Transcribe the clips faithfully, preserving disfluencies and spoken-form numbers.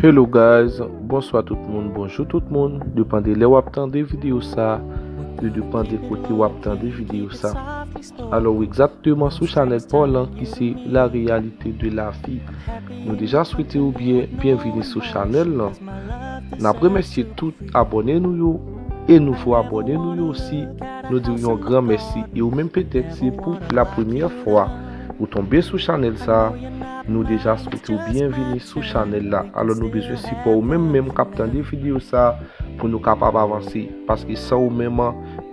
Hello guys, bonswa tout moun, bonjou tout moun. Depann de lè w ap tande videyo sa, e depann de kote w ap tande videyo sa. Alò, w egzakteman sou chanèl pa w lan ki se La Réalité de la Vie. Nou deja swete w byen, byenvini sou chanèl lan. N ap remèsye tout abòne nou yo e nouvo abòne nou yo osi. Nou di w yon gran mèsi. E ou menm petèt se pou la premyè fwa ou tonbe sou chanèl sa, nou deja swete w byenvini sou chanèl la. Alò nou bezwen sipò ou menm menm k ap tande videyo sa pou nou kapab avanse. Paske san ou menm,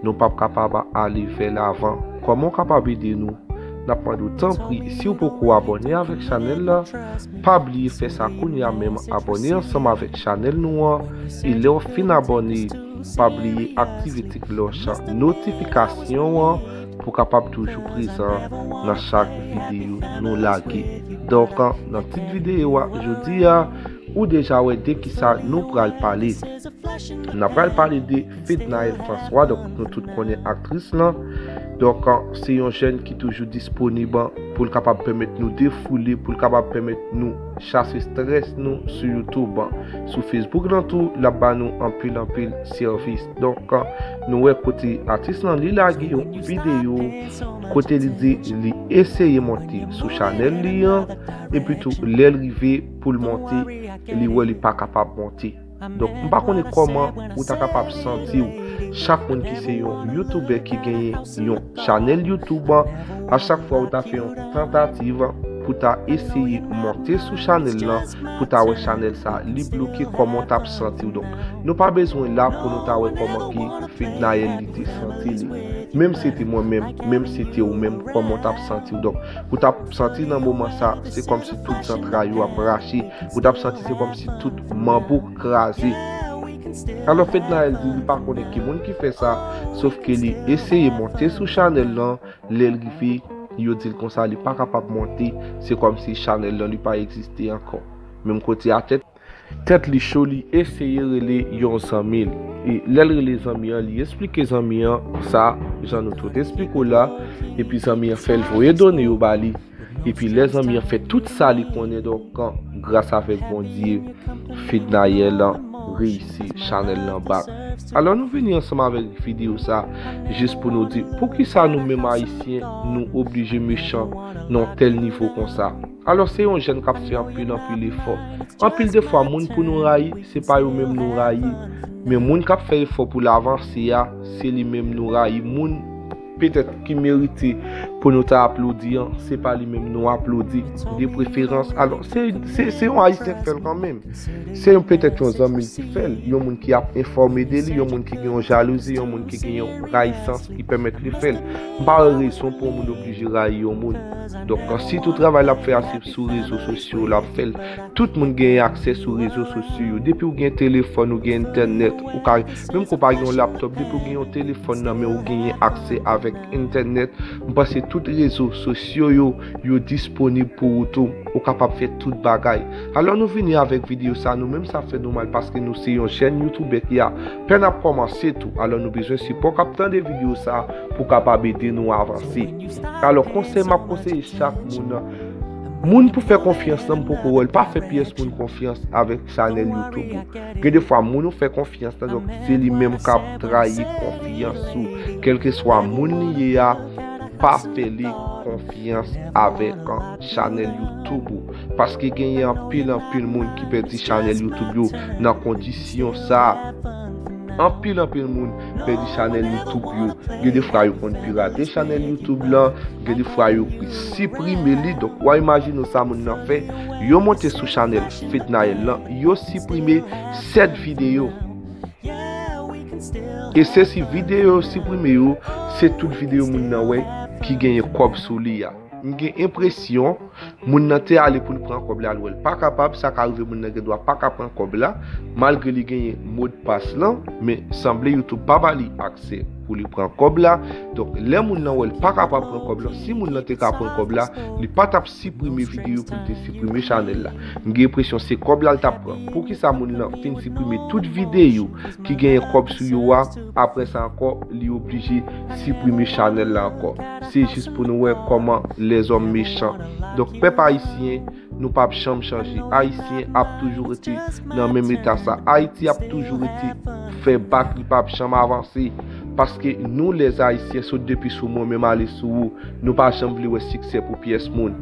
nou p ap kapab ale vè lavan. Kòman w kapab ede nou? N ap mande w tanpri, si w poko abòne avèk chanèl la, pa bliye fè sa kounye a menm, abòne ansanm avèk chanèl nou an, e lè w fin abòne, pa bliye aktive ti klòch notifikasyon an pou w kapab toujou prezan nan chak videyo nou lage. Donk, nan tit videyo a, jodi a, ou deja wè de kisa nou pral pale. N ap pral pale de Fednaelle François, donk nou tout konnen aktris lan. Donk, se yon jèn ki toujou disponib pou l kapab pèmèt nou defoule, pou l kapab pèmèt nou chase strès nou sou YouTube. Sou Facebook lan tou, l ap ba nou anpil, anpil sèvis. Donk, nou wè kote atis lan li lage yon videyo kote li di li eseye monte sou chanèl li an, epi tou lè l rive pou l monte, li wè li pa kapab monte. Donk, m pa konnen kòman ou ta kapab santi w. Chak moun ki se yon youtubè ki genyen yon chanèl YouTube, a chak fwa ou ta fè yon tantativ pou ta eseye monte sou chanèl lan, pou ta wè chanèl sa li bloke, kòman w t ap santi w. Donk, nou pa bezwen la pou nou ta wè kòman ki Fednaelle li te santi li. Menm si se te mwen menm, menm si se te ou menm, kòman w t ap santi w. Donk, ou t ap santi nan moman sa, se kòmsi tout zantray ou ap rache, ou t ap santi se kòmsi tout manb ou kraze. Alò, Fednaelle di li pa konnen ki moun ki fè sa, sof ke li eseye monte sou chanèl lan, lè l rive, yo di l konsa li pa kapab monte, se kòmsi chanèl lan li pa egziste ankò. Menm kote a tèt, tèt li cho, li eseye rele yon zanmi l. E lè l rele zanmi an, li esplike zanmi an sa, jan nou tout esplike w la, epi zanmi an fè l voye done yo ba li. Epi lè zanmi an fè tout sa li konnen, donk, gras avèk Bondye, Fednaelle reyisi chanèl lan bak. Alò, nou vini ansanm avèk videyo sa, jis pou nou di, poukisa nou menm Ayisyen, nou oblije mechan nan yon tèl nivo konsa? Alò, se yon jèn k ap fè anpil, anpil efò. Anpil de fwa, moun pou nou rayi, se pa yo menm nou rayi. Men moun k ap fè efò pou l avanse a, se li menm nou rayi. Moun petèt ki merite pou nou ta aplodi an, se pa li menm nou aplodi de preferans. Alò, se, se, se yon Ayisyen k fè l kanmenm. Se yon, petèt yon zanmi l ki fè l, yon moun ki ap enfòme de li, yon moun ki gen yon jalouzi, yon moun ki gen yon rayisans ki pèmèt li fè l. M pa wè rezon pou yon moun oblije rayi yon moun. Donk, sitou travay l ap fè a, se sou rezo sosyo l ap fè l. Tout moun gen aksè sou rezo sosyo yo. Depi w gen telefòn, ou gen entènèt, ou ka, menm ke w pa gen yon laptòp, depi w gen yon telefòn nan men w, ou genyen aksè avèk entènèt. M panse tout rezo sosyo yo, yo disponib pou ou tou. Ou kapab fè tout bagay. Alò, nou vini avèk videyo sa, nou menm sa fè nou mal paske nou se yon jèn youtubè ki apèn ap kòmanse tou. Alò, nou bezwen sipò k ap tande videyo sa pou kapab ede nou avanse. Alò, konsèy m ap konseye chak moun, moun pou fè konfyans nan, m poko wè l, pa fè pyès moun konfyans avèk chanèl YouTube ou. Gen de fwa, moun ou fè konfyans nan, donk, se li menm k ap trayi konfyans ou. Kèlkeswa moun li ye a, pa fè li konfyans avèk, an, chanèl YouTube ou. Paske genyen anpil, anpil moun ki pèdi chanèl YouTube yo nan kondisyon sa. Anpil, anpil moun pèdi chanèl YouTube yo. Gen de fwa yo konn pirate chanèl YouTube lan, gen de fwa yo siprime li. Donk, w a imajine w sa moun nan fè. Yo monte sou chanèl Fednaelle lan, yo siprime sèt videyo. E se si videyo yo siprime yo, se tout videyo moun nan wè ki genyen kòb sou li a. M gen enpresyon moun nan te ale pou l pran kòb la, l wè l pa kapab, sa ka rive moun nan gen dwa pa ka pran kòb la, malgre li genyen modpas lan, men sanble YouTube pa ba li aksè pou li pran kòb la. Donk, lè moun nan wè l pa kapab pran kòb la, si moun nan te ka pran kòb la, li pa t ap siprime videyo pou l te siprime chanèl la. M gen enpresyon se kòb la l t ap pran. Poukisa moun nan fin siprime tout videyo ki genyen kòb sou yo a, apre sa ankò, li oblije siprime chanèl la ankò? Se jis pou nou wè kòman lèzòm mechan. Donk, pèp ayisyen, nou p ap janm chanje. Ayisyen ap toujou rete nan menm eta sa. Ayiti ap toujou rete fè bak, li p ap janm avanse. Paske nou, lèzayisyen, sot depi sou mwen menm ale sou ou, nou pa janm vle wè siksè pou pyès moun.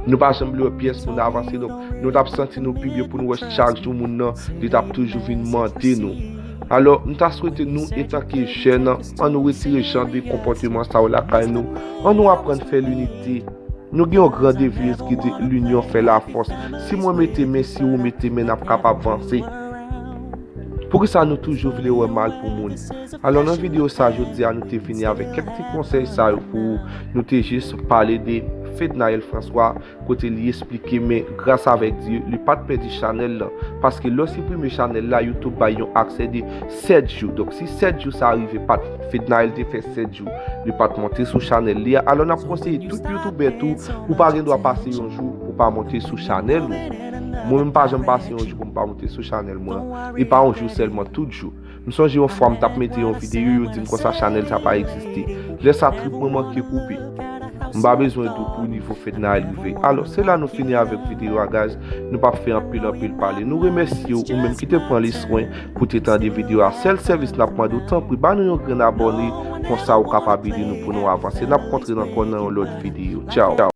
Nou pa janm vle wè pyès moun avanse. Donk, nou t ap santi nou pi byen pou nou wè chak jou moun nan, li t ap toujou vin mande nou. Alò, m ta swete nou, etanke jèn, an nou retire jan de konpòteman sa yo lakay nou. An nou aprann fè linite. Nou gen yon gran deviz ki di l'union fait la force. Si mwen mete men, si ou mete men, n ap kapab vanse. Poukisa nou toujou vle wè mal pou moun? Alò, nan videyo sa jodi a, nou te vini avèk kèk ti konsèy sa yo pou ou. Nou te jis pale de Fednaelle François, kote li esplike, men gras avèk Dye, li pa t pèdi chanèl lan. Paske lè w siprime chanèl la, YouTube bay yon aksè de sèt jou. Donk, si sèt jou sa rive pa t, Fednaelle te fè sèt jou, li pa t monte sou chanèl li a. Alò, n ap konseye tout youtubè tou, ou pa gen dwa pase yon jou ou pa monte sou chanèl ou. Mwen menm, pa janm pase yon jou pou m pa monte sou chanèl mwen. E pa yon jou sèlman, tout jou. M sonje yon fwa m t ap mete yon videyo, yo di m konsa chanèl sa pa egziste. Lè sa trip mwen manke koupe. M pa bezwen di w pou nivo Fednaelle rive. Alò, se la nou fini avèk videyo a, guys. Nou p ap fè anpil, anpil pale. Nou remèsye w, ou menm ki te pran le swen pou te tande videyo a. Sèl sèvis n ap mande w, tanpri, ba nou yon grenn abòne, konsa ou kapab ede nou pou nou avanse. N ap kontre n ankò nan yon lòt videyo. Tchaw.